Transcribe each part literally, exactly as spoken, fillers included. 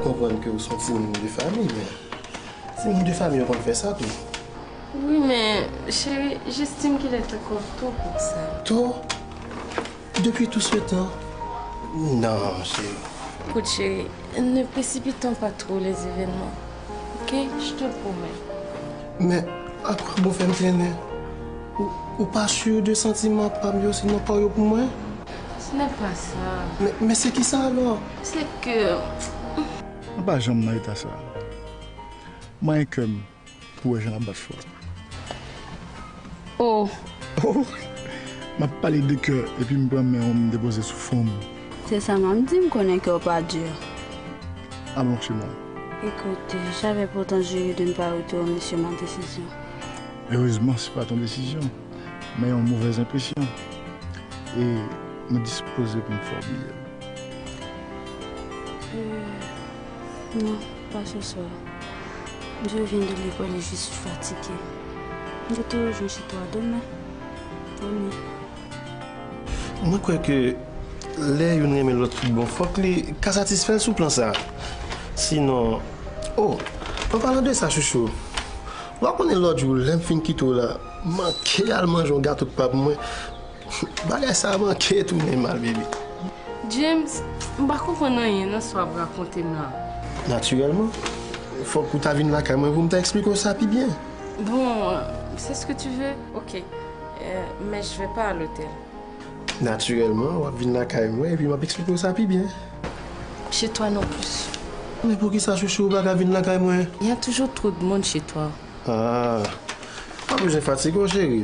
Konprann ke ou se yon timoun de fanmi, men timoun de fanmi yo konn fè sa tou. Oui, mais chérie, j'estime qu'il est encore tôt pour ça. Tôt? Depuis tout ce temps? Non, chérie. Écoute, chérie, ne précipitons pas trop les événements. Ok? Je te promets. Men, akwabon fè m trennen? Ou, ou pa si de santiman pa m yo, sinon pa w yo pou mwen? Ce n'est pas ça. Men, men se ki sa alò? C'est que. Mwen pa janm nan eta sa. Mwen gen kè m pou wè jan l ap bat fò. Oh, Oh, m ap pale de kè epi m pran men w m depoze sou fwon m. C'est ça, m'a dit, me connaît que pas dur. Alon, Simon. Écoute, j'avais pourtant juré de ne pas retourner sur ma décision. Erezman, se pa ton desizyon, men yon movèz enpresyon. E nou dispoze pou n fè w bliye l. Euh, non, pas ce soir. Je reviens de l'école et je suis fatiguée. Je te rejoins chez toi demain. Promis. Mwen kwè ke lè youn renmen lòt tout bon, fòk li ka satisfè l sou plan sa. Sinon, oh, an palan de sa, chouchou, w ap konnen lòt jou, lè m fin kite w la, manke al manje yon gato k pa pou mwen. Bagay sa manke tounen mal, baby. James, m pa konprann anyen nan sa w ap rakonte m la. Natirèlman, fòk ou ta vin lakay mwen pou m ta eksplike w sa pi byen. Bon, euh, c'est ce que tu veux? Ok. Euh, mais je vais pas à l'hôtel. Natirèlman, w ap vin lakay mwen epi m ap eksplike w sa pi byen. Chez toi non plus. Men poukisa, chouchou, ou pa ka vin lakay mwen? Il y a toujours trop de monde chez toi. Ah, pa bezwen fatige w, cheri.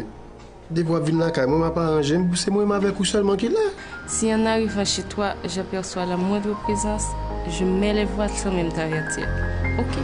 Depi w ap vin lakay mwen, m ap aranje m pou se mwen menm avèk ou sèlman ki la. Si en arrivant chez toi, j'aperçois la moindre présence, je mets les voiles sans même t'avertir. Ok?